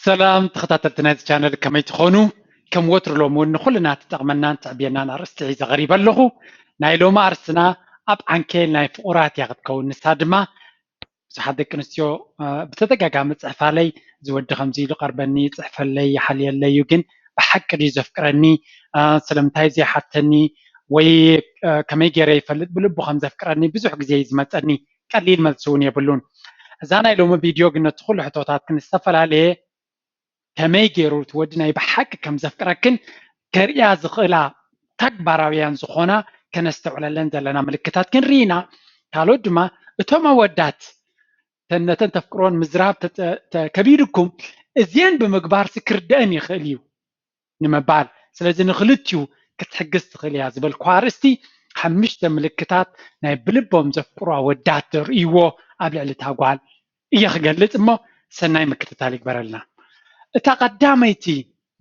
ሰላም ተኸታተልቲ ናይዚ ቻነል፣ ከመይ ትኾኑ? ከም ወትሩ ሎም እውን ንኹልና ትጠቕመናን ትዕብየናን ኣርእስቲ ሒዘ ቀሪበ ኣለኹ። ናይ ሎሚ ኣርእስትና ኣብ ዓንኬል ናይ ፍቑራት እያ ክትከውን። ንሳ ድማ ብዙሓት ደቂ ኣንስትዮ ብተደጋጋሚ ጽሕፋለይ፣ ዝወዲ ከምዚ ኢሉ ቀርበኒ፣ ጽሕፈለይ፣ ይሓልየለይ እዩ፣ ግን ብሓቂ ድዩ ዘፍቅረኒ? ስለምንታይ ዘይሓተኒ? ወይ ከመይ ገይረ ይፈልጥ ብልቡ ከም ዘፍቅረኒ? ብዙሕ ግዜ እዩ ዝመጸኒ፣ ቀሊል መልሲ እውን የብሉን። እዛ ናይ ሎሚ ቪድዮ ግን ነቲ ኩሉ ሕቶታት ግን ዝተፈላለየ ከመይ ገይሩ እቲ ወዲ ናይ ብሓቂ ከም ዘፍቅረክን ከርእያ ዝኽእላ ተግባራውያን ዝኾና ከነስተውዕለለን ዘለና ምልክታት ክንርኢ ኢና። ካልኦት ድማ እቶም ኣወዳት ነተን ተፍቅሮን ምዝራብ ከቢድኩም እዚአን ብምግባር ክርደአን ይኽእል እዩ ንምባል፣ ስለዚ ንክልቲኡ ክትሕግዝ ትኽእል እያ ዝበልኩ ኣርእስቲ ሓሙሽተ ምልክታት ናይ ብልቦም ዘፍቅሩ ኣወዳት ዘርእይዎ ኣብ ልዕሊ እታ ጓል እየ ክገልጽ እሞ ሰናይ ምክትታል ይግበረልና። እታ ቀዳመይቲ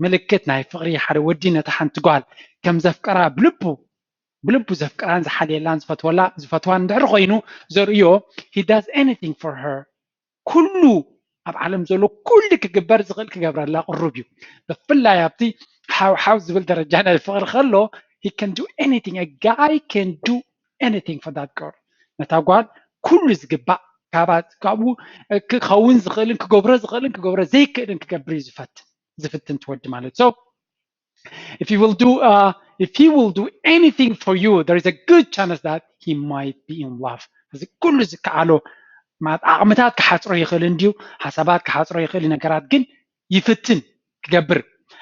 ምልክት ናይ ፍቕሪ ሓደ ወዲ ነታ ሓንቲ ጓል ከም ዘፍቀራ ብልቡ ብልቡ ዘፍቅራን ዝሓልየላን ዝፈትወላ ዝፈትዋን እንድሕር ኮይኑ ዘርእዮ he does anything for her ኩሉ ኣብ ዓለም ዘሎ ኩሉ ክግበር ዝኽእል ክገብረላ ቅሩብ እዩ። ብፍላይ ኣብቲ ሓው ሓው ዝብል ደረጃ ናይ ፍቕሪ ከሎ he can do anything, a guy can do anything for that girl. ነታ ጓል ኩሉ ዝግባእ ካብኡ ክኸውን ዝኽእልን ክገብሮ ዝኽእልን ክገብሮ ዘይክእልን ክገብር እዩ ዝፈትን ዝፍትን ትወዲ ማለት so if he will do uh, if he will do anything for you, there is a good chance that he might be in love. እዚ ኩሉ ዝከኣሎ ዓቕምታት ክሓፅሮ ይኽእል እንድዩ፣ ሓሳባት ክሓፅሮ ይኽእል ነገራት ግን ይፍትን ክገብር።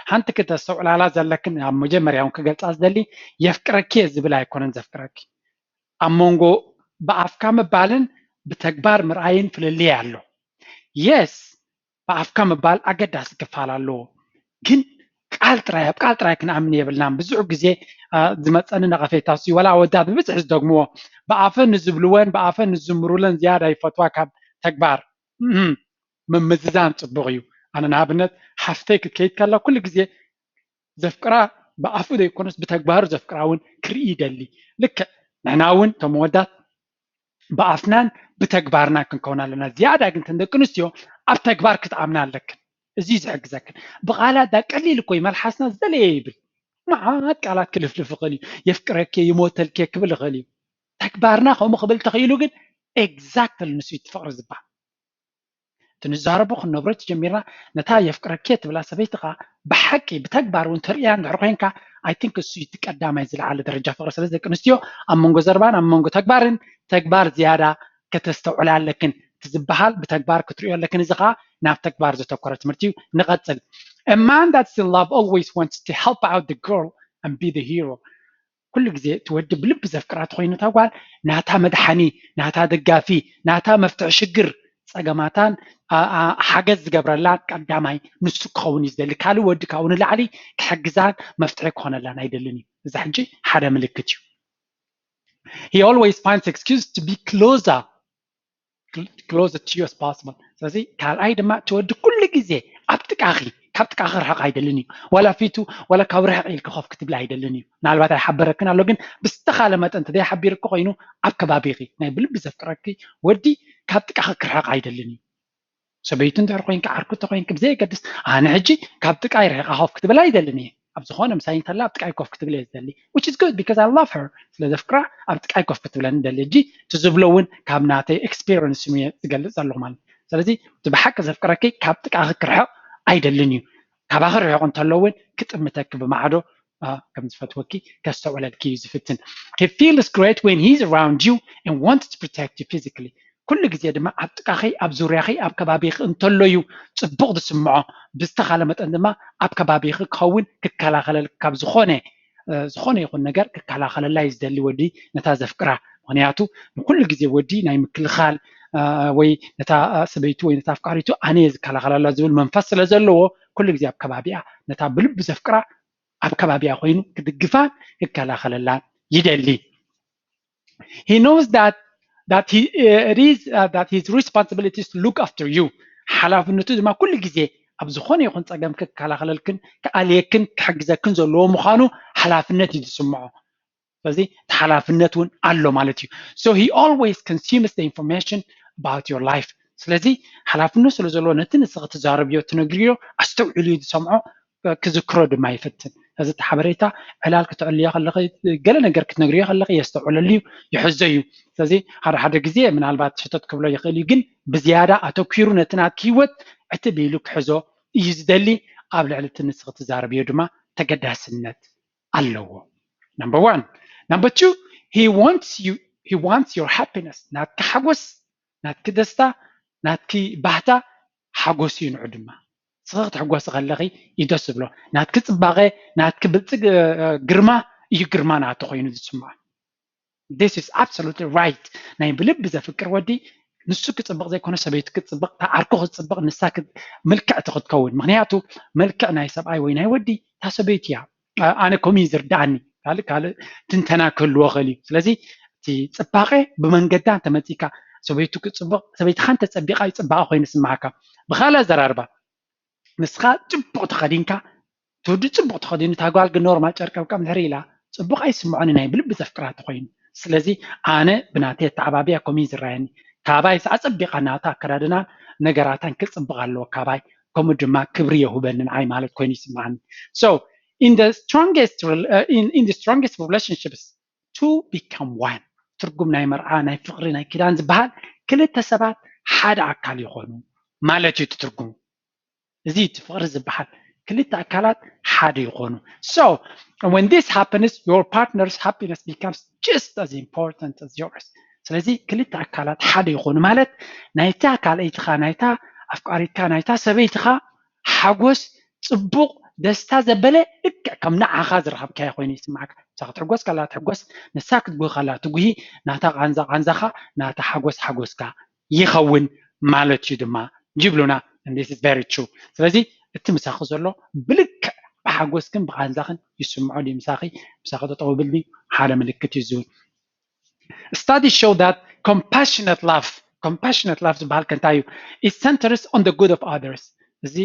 ሓንቲ ክተስተውዕላላ ዘለክን ኣብ መጀመርያ እውን ክገልፃ ዝደሊ የፍቅረኪ ዝብል ኣይኮነን ዘፍቅረኪ። ኣብ መንጎ ብኣፍካ ምባልን ብተግባር ምርኣይን ፍልልይ ኣሎ። የስ ብኣፍካ ምባል ኣገዳሲ ክፋል ኣለዎ፣ ግን ቃል ጥራይ ኣብ ቃል ጥራይ ክንኣምን የብልናን። ብዙሕ ግዜ ዝመፀኒ ነቐፌታ ሲ ወላ ኣወዳት ብብዝሒ ዝደግምዎ ብኣፈን ንዝብልወን ብኣፈን ንዝምሩለን ዝያዳ ይፈትዋ ካብ ተግባር። ምምዝዛን ፅቡቕ እዩ። ኣነ ንኣብነት ሓፍተይ ክትከይድ ከላ ኩሉ ግዜ ዘፍቅራ ብኣፉ ዘይኮነስ ብተግባሩ ዘፍቅራ እውን ክርኢ ይደሊ። ልክዕ ንሕና እውን እቶም ኣወዳት ብኣፍናን ብተግባርና ክንከውን ኣለና። ዝያዳ ግን ተን ደቂ ኣንስትዮ ኣብ ተግባር ክትኣምና ኣለክን። እዚ እዩ ዝሕግዘክን። ብቓላት ዳ ቀሊል እኮ እዩ፣ መልሓስና ዝደለየ ይብል። መዓት ቃላት ክልፍልፍ ይኽእል እዩ። የፍቅረኪ፣ ይሞተልኪ ክብል ይኽእል እዩ። ተግባርና ከምኡ ክብል ተኽኢሉ ግን ኤግዛክትሊ ንሱ እዩ እቲ ፍቕሪ ዝበሃል። እቲ ንዛረቦ ክንነብሮ ተጀሚርና ነታ የፍቅረኪ ትብላ ሰበይቲ ከዓ ብሓቂ ብተግባር እውን ተርእያ እንድሕር ኮይንካ I think እሱ እቲ ቀዳማይ ዝለዓለ ደረጃ ፍቅሪ። ስለዚ ደቂ ኣንስትዮ ኣብ መንጎ ዘረባን ኣብ መንጎ ተግባርን ተግባር ዝያዳ ከተስተውዕላ ኣለክን። እቲ ዝበሃል ብተግባር ክትርእዮ ኣለክን። እዚ ከዓ ናብ ተግባር ዘተኮረ ትምህርቲ እዩ። ንቐፅል። A man that's in love always wants to help out the girl and be the hero. ኩሉ ግዜ እቲ ወዲ ብልቢ ዘፍቅራ ተኮይኑ እታ ጓል ናታ መድሓኒ፣ ናታ ደጋፊ፣ ናታ መፍትሒ ሽግር ፀገማታን ሓገዝ ዝገብረላ ቀዳማይ ንሱ ክኸውን እዩ ዝደሊ። ካልእ ወዲ ካብኡ ንላዕሊ ክሕግዛን መፍትሒ ክኾነላን ኣይደልን እዩ። እዚ ሕጂ ሓደ ምልክት እዩ። He always finds excuse to be closer closer to you as possible. ስለዚ ካልኣይ ድማ እቲ ወዲ ኩሉ ግዜ ኣብ ጥቃኺ ካብ ጥቃኺ ክርሕቕ ኣይደልን እዩ። ዋላ ፊቱ ዋላ ካብ ርሕቕ ኢልኪ ኮፍ ክትብሊ ኣይደልን እዩ። ምናልባት ኣይሓበረክን ኣሎ ግን ብዝተኻለ መጠን እንተዘይሓቢርኪ ኮይኑ ኣብ ከባቢኺ ናይ ብልቢ ዘፍቅረኪ ወዲ ካብ ጥቃኺ ክርሕቕ ኣይደልን እዩ። ሰበይቱ እንድሕር ኮይንኪ ዓርኩ እንተኮይንኪ ብዘየገድስ ኣነ ሕጂ ካብ ጥቃይ ርሕቓ ኮፍ ክትብል ኣይደልን እየ። ኣብ ዝኾነ ምሳይ እንተላ ኣብ ጥቃይ ኮፍ ክትብል እየ ዝደሊ which is good because I love her ስለ ዘፍቅራ ኣብ ጥቃይ ኮፍ ክትብለኒ ደሊ። ሕጂ እቲ ዝብሎ እውን ካብ ናተይ experience እየ ዝገልፅ ዘለኹ ማለት። ስለዚ እቲ ብሓቂ ዘፍቅረኪ ካብ ጥቃኺ ክርሕቕ ኣይደልን እዩ። ካባኺ ርሕቕ እንተሎ እውን ክጥምተኪ ብማዕዶ ከም ዝፈትወኪ ከስተውዕለልኪ እዩ ዝፍትን። He feels great when he's around you and wants to protect you physically. ኩሉ ግዜ ድማ ኣብ ጥቃኺ ኣብ ዙርያኺ ኣብ ከባቢኺ እንተሎ እዩ ፅቡቕ ዝስምዖ። ብዝተኻለ መጠን ድማ ኣብ ከባቢኺ ክኸውን ክከላኸለልኪ ካብ ዝኾነ ዝኾነ ይኹን ነገር ክከላኸለላ እዩ ዝደሊ ወዲ ነታ ዘፍቅራ። ምክንያቱ ንኩሉ ግዜ ወዲ ናይ ምክልኻል ወይ ነታ ሰበይቱ ወይ ነታ ኣፍቃሪቱ ኣነ እየ ዝከላኸለላ ዝብል መንፈስ ስለ ዘለዎ ኩሉ ግዜ ኣብ ከባቢኣ ነታ ብልቢ ዘፍቅራ ኣብ ከባቢኣ ኮይኑ ክድግፋን ክከላኸለላን ይደሊ። He knows that that he uh, it is uh, that his responsibility is to look after you. ሓላፍነቱ ድማ ኩሉ ግዜ ኣብ ዝኾነ ይኹን ፀገም ክከላኸለልክን ክኣልየክን ክሕግዘክን ዘለዎ ምዃኑ ሓላፍነት እዩ ዝስምዖ። ስለዚ እቲ ሓላፍነት እውን ኣሎ ማለት እዩ። So he always consumes the information about your life. ስለዚ ሓላፍነት ስለ ዘለዎ ነቲ ንስኺ ትዛረብዮ ትነግርዮ ኣስተውዒሉ እዩ ዝሰምዖ፣ ክዝክሮ ድማ ይፍትን። እዚ እቲ ሓበሬታ ዕላል ክትዕልዮ ከለኺ፣ ገለ ነገር ክትነግርዮ ከለኺ የስተውዕለሉ እዩ፣ ይሕዞ እዩ። ስለዚ ሓደ ሓደ ግዜ ምናልባት ሕተት ክብሎ ይኽእል እዩ፣ ግን ብዝያዳ ኣተኪሩ ነቲ ናትኪ ህይወት ዕትብ ኢሉ ክሕዞ እዩ ዝደሊ። ኣብ ልዕሊ እቲ ንስኺ ትዛረብዮ ድማ ተገዳስነት ኣለዎ። Number one. Number two, he wants you, he wants your happiness. ናትኪ ሓጎስ፣ ናትኪ ደስታ፣ ናትኪ ባህታ ሓጎስ እዩ ንዑ ድማ። ንስኺ ክትሕጎሲ ከለኺ እዩ ደስ ዝብሎ። ናትኪ ፅባቐ፣ ናትኪ ብልፅግ ግርማ እዩ ግርማ ናቱ ኮይኑ ዝስምዖ። This is absolutely right. ናይ ብልቢ ዘፍቅር ወዲ ንሱ ክፅብቕ ዘይኮነ ሰበይቱ ክትፅብቕ፣ እታ ዓርኩ ክትፅብቕ፣ ንሳ ክት- ምልክዕቲ ክትከውን። ምክንያቱ መልክዕ ናይ ሰብኣይ ወይ ናይ ወዲ እታ ሰበይቲ እያ። ኣ- ኣነ ከምኡ እዩ ዝርዳኣኒ። ካልእ ካልእ ትንተና ክህልዎ ክእል እዩ። ስለዚ እቲ ፅባቐ ብመንገዳ እንተመፂካ ሰበይቱ ክትፅብቕ፣ ሰበይትኻ እንተፀቢቓ እዩ ፅባቐ ኮይኑ ዝስምዓካ። ብካልእ ኣዘራርባ ንስኻ ፅቡቕ ተኸዲንካ ትውዲ ፅቡቕ ተኸዲኑ እታ ጓል ግን ኖርማል ጨርቀብቀብ እንድሕር ኢላ ፅቡቕ ኣይስምዖን ናይ ብልቢ ዘፍቅራ ተኮይኑ። ስለዚ ኣነ ብናተይ ኣተዓባብያ ከምኡ እዩ ዝረኣየኒ። ካባይ ኣፀቢቓ ናታ ኣከዳድና ነገራታን ክፅብቕ ኣለዎ ካባይ፣ ከምኡ ድማ ክብሪ የሁበኒ ንዓይ ማለት ኮይኑ ይስምዓኒ። So in the strongest rel- uh, in, in the strongest relationships two become one. ትርጉም ናይ መርዓ ናይ ፍቕሪ ናይ ኪዳን ዝበሃል ክልተ ሰባት ሓደ ኣካል ይኾኑ ማለት እዩ እቲ ትርጉሙ። እዚ እቲ ፍቕሪ ዝበሃል ክልተ ኣካላት ሓደ ይኾኑ። So when this happens, your partner's happiness becomes just as important as yours. ስለዚ ክልተ ኣካላት ሓደ ይኾኑ ማለት ናይታ ካልኣይትኻ፣ ናይታ ኣፍቃሪትካ፣ ናይታ ሰበይትኻ ሓጎስ፣ ፅቡቕ፣ ደስታ ዘበለ ልክዕ ከም ንዓኻ ዝረኸብካዮ ኮይኑ ይስማዕካ። ንሳ ክትሕጎስ ከላ ትሕጎስ፣ ንሳ ክትጉሂ ከላ ትጉሂ፣ ናታ ቃንዛ ቃንዛኻ፣ ናታ ሓጎስ ሓጎስካ ይኸውን ማለት እዩ ድማ ይብሉና። And this is very true. ስለዚ እቲ ምሳኺ ዘሎ ብልክዕ ብሓጎስክን ብቃንዛኽን ይስምዖ ድዩ ምሳኺ? ምሳኺ ጠጠው ይብል ድዩ? ሓደ ምልክት እዩ ዝውን። Studies show that compassionate love, compassionate love ዝበሃል ከ እንታይ እዩ? It centers on the good of others. እዚ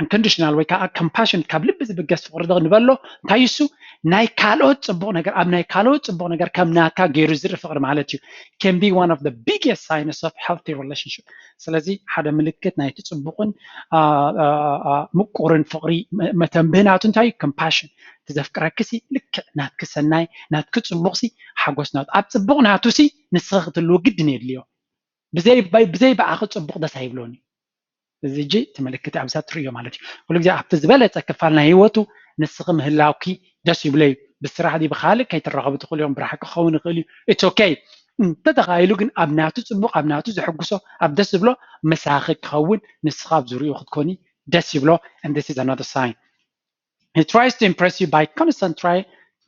unconditional ወይ ከዓ compassion ካብ ልቢ ዝብገስ ፍቕሪ ዶ ንበሎ እንታይ እሱ? ናይ ካልኦት ፅቡቕ ነገር ኣብ ናይ ካልኦት ፅቡቕ ነገር ከም ናትካ ገይሩ ዝርኢ ፍቕሪ ማለት እዩ። Can be one of the biggest signs of healthy relationship. ስለዚ ሓደ ምልክት ናይቲ ፅቡቕን ምቁርን ፍቕሪ መተንብህ ናቱ እንታይ እዩ? Compassion። እቲ ዘፍቅረኪ ሲ ልክዕ ናትኪ ሰናይ ናትኪ ፅቡቕ ሲ ሓጎስ ናቱ ኣብ ፅቡቕ ናቱ ሲ ንስኺ ክትህልዊ ግድን የድልዮ። ብዘይ ብዘይ ብኣኺ ፅቡቕ ደስ ኣይብሎን እዩ። እዚ ሕጂ እቲ ምልክት ኣብዛ ትርእዮ ማለት እዩ። ኩሉ ግዜ ኣብቲ ዝበለፀ ክፋል ናይ ህይወቱ ንስኺ ምህላውኪ ደስ ይብሎ እዩ። ብስራሕ ድዩ ብኻልእ ከይትራኸቡ ትኽእሉ እዮም። ብራሕቂ ክኸውን ይኽእል እዩ። It's okay። እንተተኻኢሉ ግን ኣብ ናቱ ፅቡቕ ኣብ ናቱ ዘሐጉሶ ኣብ ደስ ዝብሎ ምሳኺ ክኸውን ንስኻ ኣብ ዙሪኡ ክትኮኒ ደስ ይብሎ። And this is another sign. He tries to impress you by constant try,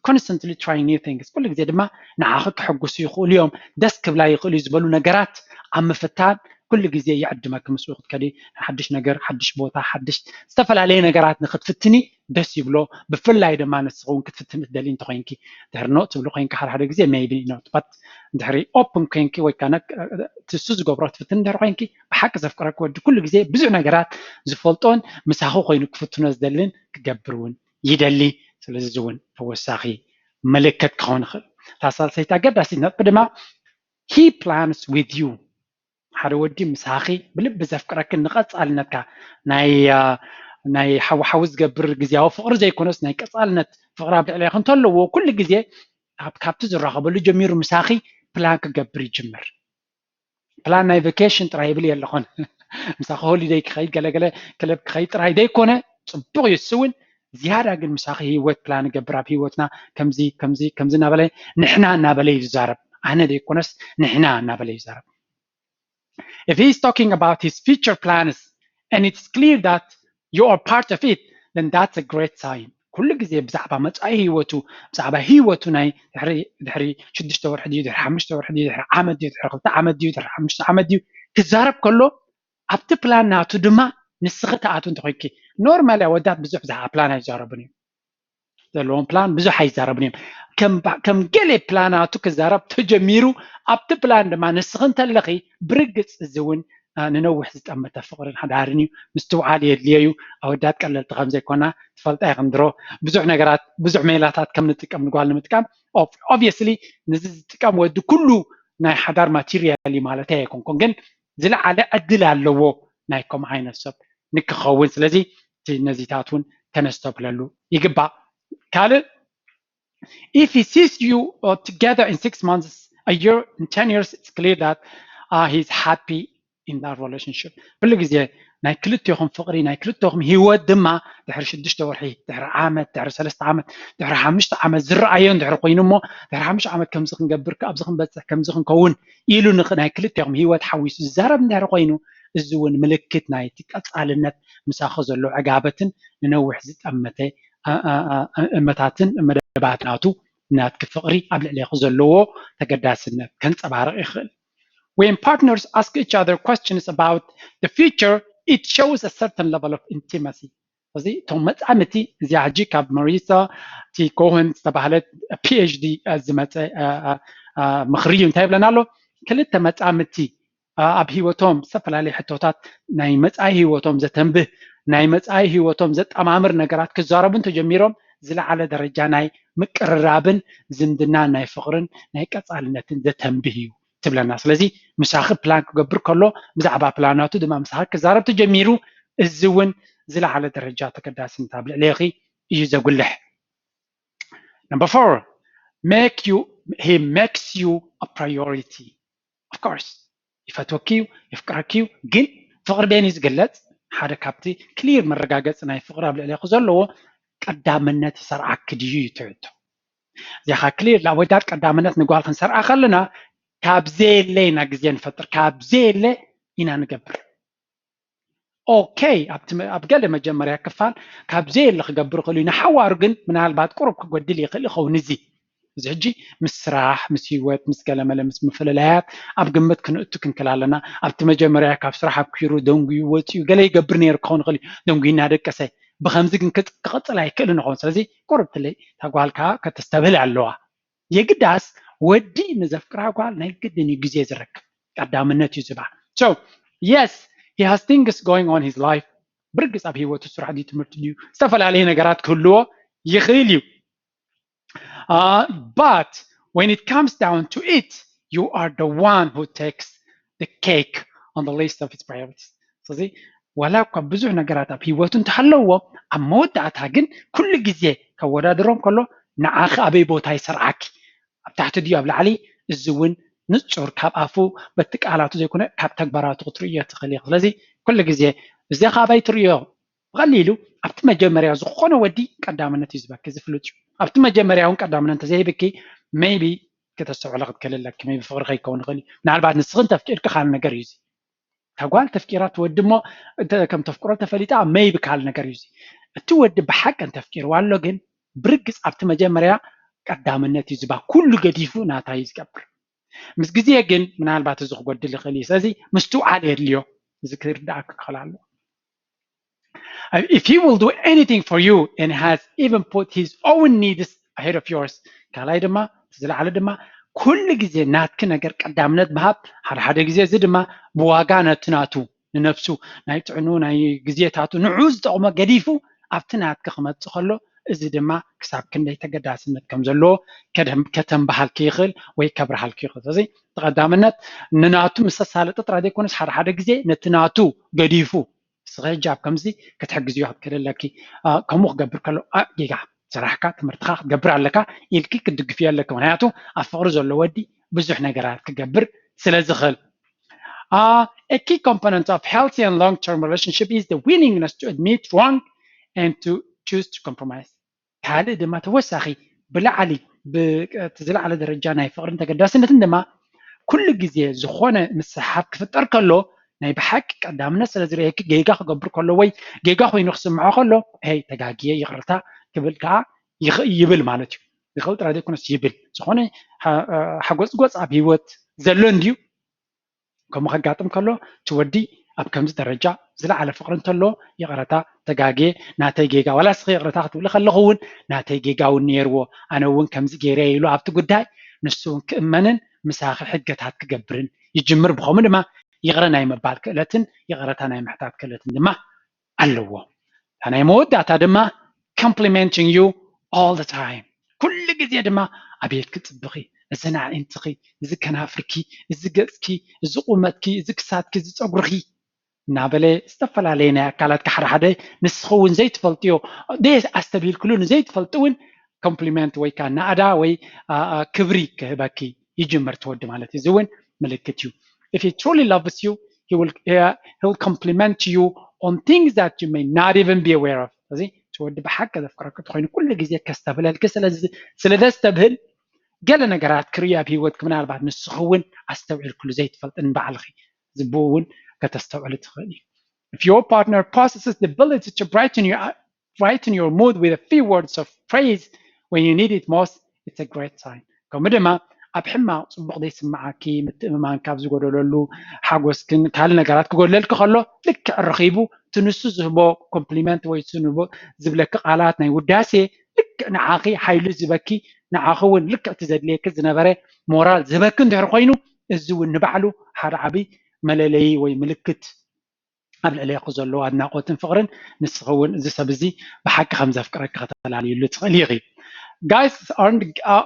constantly trying new things. ኩሉ ግዜ ድማ ንዓኺ ክሕጉሱ ይኽእሉ እዮም፣ ደስ ክብላ ይኽእሉ እዩ ዝበሉ ነገራት ኣብ ምፍታን ኩሉ ግዜ ይዕድመኪ። ምስኡ ክትከዲ ሓድሽ ነገር፣ ሓድሽ ቦታ፣ ሓድሽ ዝተፈላለየ ነገራት ንክትፍትኒ ደስ ይብሎ። ብፍላይ ድማ ንስኺ እውን ክትፍትኒ ትደሊ እንተኮይንኪ፣ ድሕሪ no ትብሊ ኮይንኪ ሓደ ሓደ ግዜ maybe not but ድሕሪ open ኮይንኪ ወይ ከዓ ንሱ ዝገብሮ ትፍትኒ ድሕሪ ኮይንኪ ብሓቂ ዘፍቅረኪ ወዲ ኩሉ ግዜ ብዙሕ ነገራት ዝፈልጦን ምሳኺ ኮይኑ ክፍትኖ ዝደልን ክገብር እውን ይደሊ። ስለዚ እዚ እውን ተወሳኺ ምልክት ክኸውን ይኽእል። እታ ሳልሰይቲ ኣገዳሲት ነጥቢ ድማ he plans with you። ሓደ ወዲ ምሳኺ ብልቢ ዘፍቅረክን ንቐፃልነትካ ናይ ናይ ሓዊ ሓዊ ዝገብር ግዜያዊ ፍቕሪ ዘይኮነስ ናይ ቀፃልነት ፍቕሪ ኣብ ልዕሌኺ እንተለዎ ኩሉ ግዜ ካብቲ ዝራኸበሉ ጀሚሩ ምሳኺ ፕላን ክገብር ይጅምር። ፕላን ናይ ቨኬሽን ጥራይ ይብል የለኹን። ምሳኺ ሆሊደይ ክኸይድ ገለገለ ክለብ ክኸይድ ጥራይ ዘይኮነ ፅቡቕ እዩ እሱ እውን ዝያዳ ግን ምሳኺ ህይወት ፕላን ገብር ኣብ ህይወትና ከምዚ ከምዚ ከምዚ እናበለ ንሕና እናበለ እዩ ዝዛረብ። ኣነ ዘይኮነስ ንሕና እናበለ እዩ ዝዛረብ። If he is talking about his future plans and it's clear that you are part of it, then that's a great sign. ኩሉ ግዜ ብዛዕባ መፃኢ ህይወቱ ብዛዕባ ህይወቱ ናይ ድሕሪ ድሕሪ ሽዱሽተ ወርሒ ድዩ ድሕሪ ሓሙሽተ ወርሒ ድዩ ድሕሪ ዓመት ድዩ ድሕሪ ክልተ ዓመት ድዩ ድሕሪ ሓሙሽተ ዓመት ድዩ ክዛረብ ከሎ ኣብቲ ፕላን ናቱ ድማ ንስኺ ትኣትው እንተኮይንኪ። ኖርማሊ ኣወዳት ብዙሕ ብዛዕባ ፕላን ኣይዛረቡን እዮም። ዘለዎም ፕላን ብዙሕ ኣይዛረቡን እዮም። ከም ገሌ ፕላናቱ ክዛረብ ተጀሚሩ ኣብቲ ፕላን ድማ ንስኺ እንተለኺ ብርግፅ እዚ እውን ንነዊሕ ዝጠመተ ፍቕርን ሓዳርን እዩ። ምስትውዓል የድልዮ እዩ። ኣወዳት ቀለልቲ ከምዘይኮና ትፈልጣ ኢኽን ድሮ ብዙሕ ነገራት ብዙሕ ሜላታት ከም ንጥቀም ንጓል ንምጥቃም obviously ንዚ ዝጥቀም ወዲ ኩሉ ናይ ሓዳር ማቴሪያል እዩ ማለት ኣይኮንኩን ግን ዝለዓለ ዕድል ኣለዎ ናይ ከምኡ ዓይነት ሰብ ንክኸውን። ስለዚ ነዚታት እውን ከነስተብለሉ ይግባእ። ካልእ if he sees you uh, together in six months, a year, in ten years, it's clear that uh, he's happy in that relationship. ኩሉ ግዜ ናይ ክልቴኹም ፍቕሪ ናይ ክልቴኹም ህይወት ድማ ድሕሪ ሽዱሽተ ወርሒ ድሕሪ ዓመት ድሕሪ ሰለስተ ዓመት ድሕሪ ሓሙሽተ ዓመት ዝረኣዮ እንድሕሪ ኮይኑ እሞ ድሕሪ ሓሙሽተ ዓመት ከምዚ ክንገብር ኣብዚ ክንበፅሕ ከምዚ ክንከውን ኢሉ ናይ ክልቴኹም ህይወት ሓዊሱ ዝዛረብ እንድሕሪ ኮይኑ እዚ እውን ምልክት ናይቲ ቀፃልነት ምሳኺ ዘሎ ዕጋበትን ንነዊሕ ዝጠመተ እመታትን መደባት ናቱ ናትኪ ፍቕሪ ኣብ ልዕሌኺ ዘለዎ ተገዳስነት ከንፀባርቕ ይኽእል። When partners ask each other questions about the future, it shows a certain level of intimacy. እዚ እቶም መፃምቲ እዚኣ ሕጂ ካብ ማሪሳ ቲ ኮሆን ዝተባህለት ፒኤችዲ ዝመፀ ምኽሪ እዩ። እንታይ ይብለና ኣሎ? ክልተ መፃምቲ ኣብ ህይወቶም ዝተፈላለዩ ሕቶታት ናይ መፃኢ ህይወቶም ዘተንብህ ናይ መፃኢ ህይወቶም ዘጠማምር ነገራት ክዛረቡ እንተጀሚሮም ዝለዓለ ደረጃ ናይ ምቅርራብን ዝምድናን ናይ ፍቕርን ናይ ቀፃልነትን ዘተንብህ እዩ ትብለና። ስለዚ ምሳኺ ፕላን ክገብር ከሎ ብዛዕባ ፕላናቱ ድማ ምሳኺ ክዛረብ ተጀሚሩ እዚ እውን ዝለዓለ ደረጃ ተገዳስነት ኣብ ልዕሌኺ እዩ ዘጉልሕ። Number four, make you he makes you a priority. Of course ይፈትወኪ እዩ፣ የፍቅረኪ እዩ። ግን ፍቕሪ በየን እዩ ዝግለፅ? ሓደ ካብቲ ክሊር መረጋገፂ ናይ ፍቕሪ ኣብ ልዕሌኺ ዘለዎ ቀዳምነት ይሰርዓኪ ድዩ እዩ ትሕቶ። እዚኻ ክሊር ኣወዳት ቀዳምነት ንጓል ክንሰርዓ ከለና ካብ ዘየለ ኢና ግዜ ንፈጥር፣ ካብ ዘየለ ኢና ንገብር። ኦኬ፣ ኣብ ገለ መጀመርያ ክፋል ካብ ዘየለ ክገብር ይኽእል እዩ። ንሓዋሩ ግን ምናልባት ቁሩብ ክጎድል ይኽእል ይኸውን። እዚ እዚ ሕጂ ምስ ስራሕ ምስ ህይወት ምስ ገለመለ ምስ ምፍልላያት ኣብ ግምት ክንእቱ ክንክል ኣለና። ኣብቲ መጀመርያ ካብ ስራሕ ኣብኪሩ ደንጉዩ ወፂኡ ገለ ይገብር ነይሩ ክኸውን ይኽእል እዩ። ደንጉዩ እናደቀሰ ብከምዚ ግን ክቕፅል ኣይክእልን ይኸውን። ስለዚ ቁሩብ ትለይ ተጓልካ ከተስተብህል ኣለዋ። የግዳስ ወዲ ንዘፍቅራ ጓል ናይ ግድን እዩ ግዜ ዝረክብ ቀዳምነት እዩ ዝባ so yes he has things going on his life ብርግፅ ኣብ ህይወቱ ስራሕ ድዩ ትምህርቲ ድዩ ዝተፈላለዩ ነገራት ክህልዎ ይኽእል እዩ but when it comes down to it you are the one who takes the cake on the list of his priorities ስለዚ ዋላ እኳ ብዙሕ ነገራት ኣብ ህይወቱ እንተሃለዎ ኣብ መወዳእታ ግን ኩሉ ግዜ ከወዳድሮም ከሎ ንዓኺ ኣበይ ቦታ ይሰርዓኪ ኣብ ታሕቲ ድዩ ኣብ ላዕሊ እዚ እውን ንፁር ካብ ኣፉ በቲ ቃላቱ ዘይኮነ ካብ ተግባራቱ ክትርእዮ ትኽእል ኢኻ ስለዚ ኩሉ ግዜ እዚ ካባይ ትርእዮ ብቐሊሉ ኣብቲ መጀመርያ ዝኾነ ወዲ ቀዳምነት እዩ ዝበኪ ዝፍልጥ እዩ ኣብቲ መጀመርያ እውን ቀዳምነት እንተዘይብኪ maybe ከተስተውዕለ ክትክእል ኣለኪ maybe ፍቕሪ ከይከውን ይኽእል እዩ ምናልባት ንስኽን ተፍቂድኪ ካልእ ነገር እዩ እዚ ተጓል ተፍቂራ ትወዲ እሞ ከም ተፍቅሮ ተፈሊጣ maybe ካልእ ነገር እዩ እዚ እቲ ወዲ ብሓቂ እንተፍቂርዋ ኣሎ ግን ብርግፅ ኣብቲ መጀመርያ ቀዳምነት እዩ ዝባ ኩሉ ገዲፉ ናታ እዩ ዝገብር ምስ ግዜ ግን ምናልባት እዚ ክጎድል ይኽእል እዩ ስለዚ ምስትውዓል የድልዮ እዚ ክርዳእክ ክኽእል ኣለዎ if he will do anything for you and has even put his own needs ahead of yours ካልኣይ ድማ ዝለዓለ ድማ ኩሉ ግዜ ናትኪ ነገር ቀዳምነት ምሃብ ሓደ ሓደ ግዜ እዚ ድማ ብዋጋ ነቲ ናቱ ንነብሱ ናይ ጥዕኑ ናይ ግዜታቱ ንዑ ዝጠቕሞ ገዲፉ ኣብቲ ናትኪ ክመፅእ ከሎ እዚ ድማ ክሳብ ክንደይ ተገዳስነት ከም ዘለዎ ከተንብሃልኪ ይኽእል ወይ ከብርሃልኪ ይኽእል ስለዚ ተቐዳምነት ንናቱ ምስ ተሳለጠ ጥራይ ዘይኮነስ ሓደ ሓደ ግዜ ነቲ ናቱ ገዲፉ ንስኺ ሕጂ ኣብ ከምዚ ክትሕግዝዮ ክትክእል ኣለኪ ከምኡ ክገብር ከሎ ጌጋ ስራሕካ ትምህርትኻ ክትገብር ኣለካ ኢልኪ ክትድግፍዮ ኣለኪ ምክንያቱ ኣብ ፍቕሪ ዘሎ ወዲ ብዙሕ ነገራት ክገብር ስለ ዝኽእል Uh, a key component of healthy and long-term relationship is the willingness to admit wrong and to choose to compromise. ካልእ ድማ ተወሳኺ ብላዕሊ እቲ ዝለዓለ ደረጃ ናይ ፍቕርን ተገዳስነትን ድማ ኩሉ ግዜ ዝኾነ ምስሕሓብ ክፍጠር ከሎ ናይ ብሓቂ ቀዳምነት ስለ ዝርእየኪ ጌጋ ክገብር ከሎ ወይ ጌጋ ኮይኑ ክስምዖ ከሎ ሄይ ተጋግየ ይቕርታ ክብል ከዓ ይብል ማለት እዩ። ይኽእል ጥራይ ዘይኮነስ ይብል። ዝኾነ ሓጎፅጎፅ ኣብ ህይወት ዘሎ እንድዩ ከምኡ ከጋጥም ከሎ እቲ ወዲ ኣብ ከምዚ ደረጃ ዝለዓለ ፍቕሪ እንተሎ ይቕረታ ተጋግየ ናተይ ጌጋ ዋላ እስኺ ይቕረታ ክትብሊ ከለኹ እውን ናተይ ጌጋ እውን ነይርዎ ኣነ እውን ከምዚ ገይረ ኢሉ ኣብቲ ጉዳይ ንሱ እውን ክእመንን ምሳኺ ሕገታት ክገብርን ይጅምር ብኸምኡ ድማ ይቕረ ናይ ምባል ክእለትን ይቕረታ ናይ ምሕታት ክእለትን ድማ ኣለዎ እታ ናይ መወዳእታ ድማ complimenting you all the time ኩሉ ግዜ ድማ ኣቤት ክፅብኺ እዚ ኣዒንትኺ፣ እዚ ከናፍርኪ፣ እዚ ገፅኪ፣ እዚ ቁመትኪ፣ እዚ ክሳድኪ፣ እዚ ፀጉርኺ እናበለ ዝተፈላለየ ናይ ኣካላትኪ ሓደ ሓደ ንስኺ እውን ዘይትፈልጥዮ ደስ ኣስተብሂልክሉ ንዘይትፈልጢ እውን ኮምፕሊመንት ወይ ከዓ ናእዳ ወይ ክብሪ ክህበኪ ይጅምር ትወዲ ማለት እዩ። እዚ እውን ምልክት እዩ። If he truly loves you, he will, uh, he'll compliment you on things that you may not even be aware of. እዚ ትወዲ ብሓቂ ዘፍቅረኪ ተኮይኑ ኩሉ ግዜ ከስተብህለልኪ ስለ ዘስተብህል ገለ ነገራት ክርኢ ኣብ ህይወትኪ ምናልባት ንስኺ እውን ኣስተውዒልክሉ ዘይትፈልጢ ንባዕልኺ ዝብኡ እውን ከተስተውዕሊ ትኽእል እዩ። If your partner possesses the ability to brighten your brighten your mood with a few words of praise when you need it most, it's a great sign. ከምኡ ድማ ኣብ ሕማቕ ፅቡቕ ዘይስምዓኪ፣ ምትእምማን ካብ ዝጎደለሉ፣ ሓጎስክን ካልእ ነገራት ክጎድለልኪ ከሎ ልክዕ ረኺቡ እቲ ንሱ ዝህቦ ኮምፕሊመንት ወይ ዝብለኪ ቃላት ናይ ውዳሴ ልክዕ ንዓኺ ሓይሊ ዝህበኪ፣ ንዓኺ እውን ልክዕ እቲ ዘድልየኪ ዝነበረ ሞራል ዝህበኪ እንድሕር ኮይኑ፣ እዚ እውን ንባዕሉ ሓደ ዓብዪ መለለዪ ወይ ምልክት ኣብ ልዕሌኺ ዘለዎ ኣድናቖትን ፍቕርን፣ ንስኺ እውን እዚ ሰብ እዚ ብሓቂ ከም ዘፍቅረኪ ከተላልይሉ ትኽእሊ ኢኺ። Guys aren't,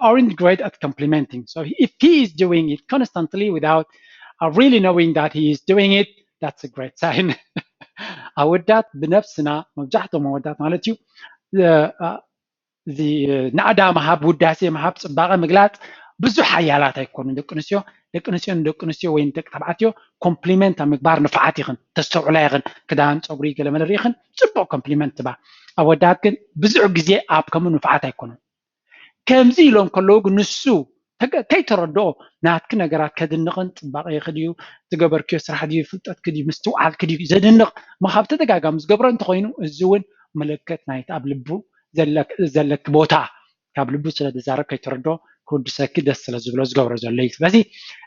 aren't great at complimenting. So if he is doing it constantly without uh, really knowing that he is doing it, that's a great sign. ኣወዳት ብነብስና፣ መብዛሕትኦም ኣወዳት ማለት እዩ፣ እ፣ እ፣ እዚ ናእዳ ምሃብ፣ ውዳሴ ምሃብ፣ ፅባቐ ምግላፅ ብዙሕ ሓያላት ኣይኮኑን። ደቂ ኣንስትዮ ደቂ ኣንስትዮ ንደቂ ኣንስትዮ ወይ ንደቂ ተባዕትዮ ኮምፕሊመንት ኣብ ምግባር ንፉዓት ኢኽን፣ ተስተውዕላ ኢኽን። ክዳን፣ ፀጉሪ፣ ገለመለ ርኢኽን ፅቡቕ ኮምፕሊመንት ትባ። ኣወዳት ግን ብዙሕ ግዜ ኣብ ከምኡ ንፉዓት ኣይኮኑን። ከምዚ ኢሎም ከለዉ ግን ንሱ ተገ-፣ ከይተረድኦ ናትኪ ነገራት ከድንቕን፣ ፅባቐ ይኽድዩ፣ ዝገበርክዮ ስራሕ ድዩ፣ ፍልጠትኪ ድዩ፣ ምስትውዓልኪ ድዩ ዘድንቕ፣ እሞ ካብ ተደጋጋሚ ዝገብሮ እንተኾይኑ፣ እዚ እውን ምልክት ናይቲ ኣብ ልቡ ዘለክ-፣ ዘለኪ ቦታ፣ ካብ ልቡ ስለ ዝዛረብ ከይተረድኦ ክውድሰኪ ደስ ስለ ዝብሎ ዝገብሮ ዘሎ እዩ። ስለዚ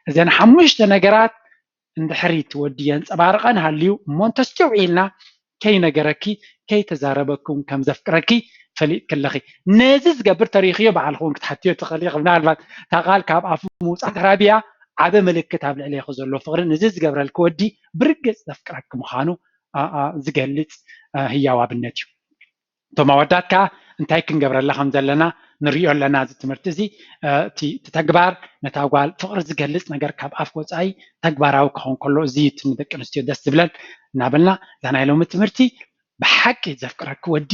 እዘን ሓሙሽተ ነገራት እንድሕሪ እቲ ወዲ የንፀባርቐን ሃልዩ እሞ እንተስተውዒልና ከይነገረኪ ከይተዛረበኪ እውን ከም ዘፍቅረኪ ፈሊጥኪ ኣለኺ። ነዚ ዝገብር ተሪኽዮ ባዕልኺ እውን ክትሓትዮ ትኽእሊ ኢኺ። ምናልባት እታ ቃል ካብ ኣፉ ምውፃእ ተራቢያ ዓቢ ምልክት ኣብ ልዕሌኺ ዘሎ ፍቕሪ ነዚ ዝገብረልኪ ወዲ ብርግፅ ዘፍቅረኪ ምዃኑ ኣ፣ ኣ፣ ዝገልፅ እ፣ ህያው ኣብነት እዩ። እቶም ኣወዳት ከዓ እንታይ ክንገብረላ ከም ዘለና ንሪኦ ኣለና። እዚ ትምህርቲ እዚ እ፣ እቲ እቲ ተግባር ነታ ጓል ፍቕሪ ዝገልፅ ነገር ካብ ኣፍ ወፃኢ ተግባራዊ ክኸውን ከሎ እዚ እዩ እቲ ንደቂ ኣንስትዮ ደስ ዝብለን እናበልና እዛ ናይ ሎሚ ትምህርቲ ብሓቂ ዘፍቅረኪ ወዲ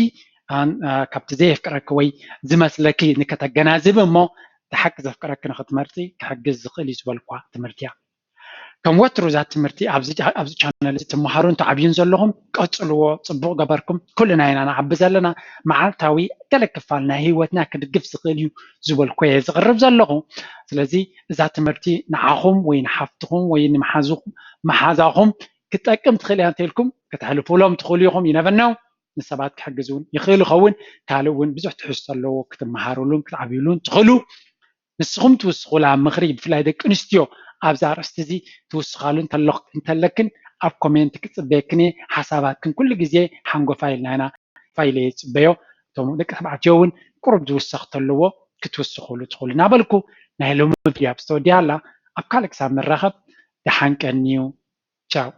ኣን፣ እ፣ ካብቲ ዘየፍቅረኪ ወይ ዝመስለኪ ንከተገናዝቢ እሞ እቲ ሓቂ ዘፍቅረኪ ንክትመርፂ ክሕግዝ ዝኽእል እዩ ዝበልኳ ትምህርቲ እያ። ከም ወትሩ እዛ ትምህርቲ ኣብዚ ቻ-፣ ኣብዚ ቻነል እዚ ትመሃሩን ትዓብዩን ዘለኹም ቀጽልዎ፣ ጽቡቕ ገበርኩም። ኩልና ኢና ንዓቢ ዘለና። መዓልታዊ ገለ ክፋል ናይ ህይወትና ክድግፍ ዝኽእል እዩ ዝበልኩ እየ ዝቕርብ ዘለኹ። ስለዚ እዛ ትምህርቲ ንዓኹም ወይ ንሓፍትኹም ወይ ንመሓዙኹም፣ መሓዛኹም ክትጠቅም ትኽእል እያ እንተኢልኩም ከተሕልፉሎም ትኽእሉ ኢኹም። You never know፣ ንሰባት ክሕግዝ እውን ይኽእል ይኸውን። ካልእ እውን ብዙሕ ትሕዝቶ ኣለዎ ክትመሃሩሉን ክትዓብዩሉን ትኽእሉ። ንስኹም ትውስኹላ ምኽሪ፣ ብፍላይ ደቂ ኣንስትዮ ኣብዚ ኣርእስቲ እዚ ትውስኻሉ እንተለኽ-፣ እንተለክን ኣብ ኮሜንት ክጽበየክን እየ። ሓሳባትክን ኩሉ ግዜ ሓንጎፋይ ኢልና ኢና፣ ፋይለ እየ ዝጽበዮ። እቶም ደቂ ተባዕትዮ እውን ቁሩብ ዝውሰኽ ተለዎ ክትውስኹሉ ትኽእሉ እናበልኩ ናይ ሎሚ ቪድዮ ኣብ ዝተወዲኣ ኣላ። ኣብ ካልእ ክሳብ ንራኸብ ደሓን ቀንዩ። ቻው።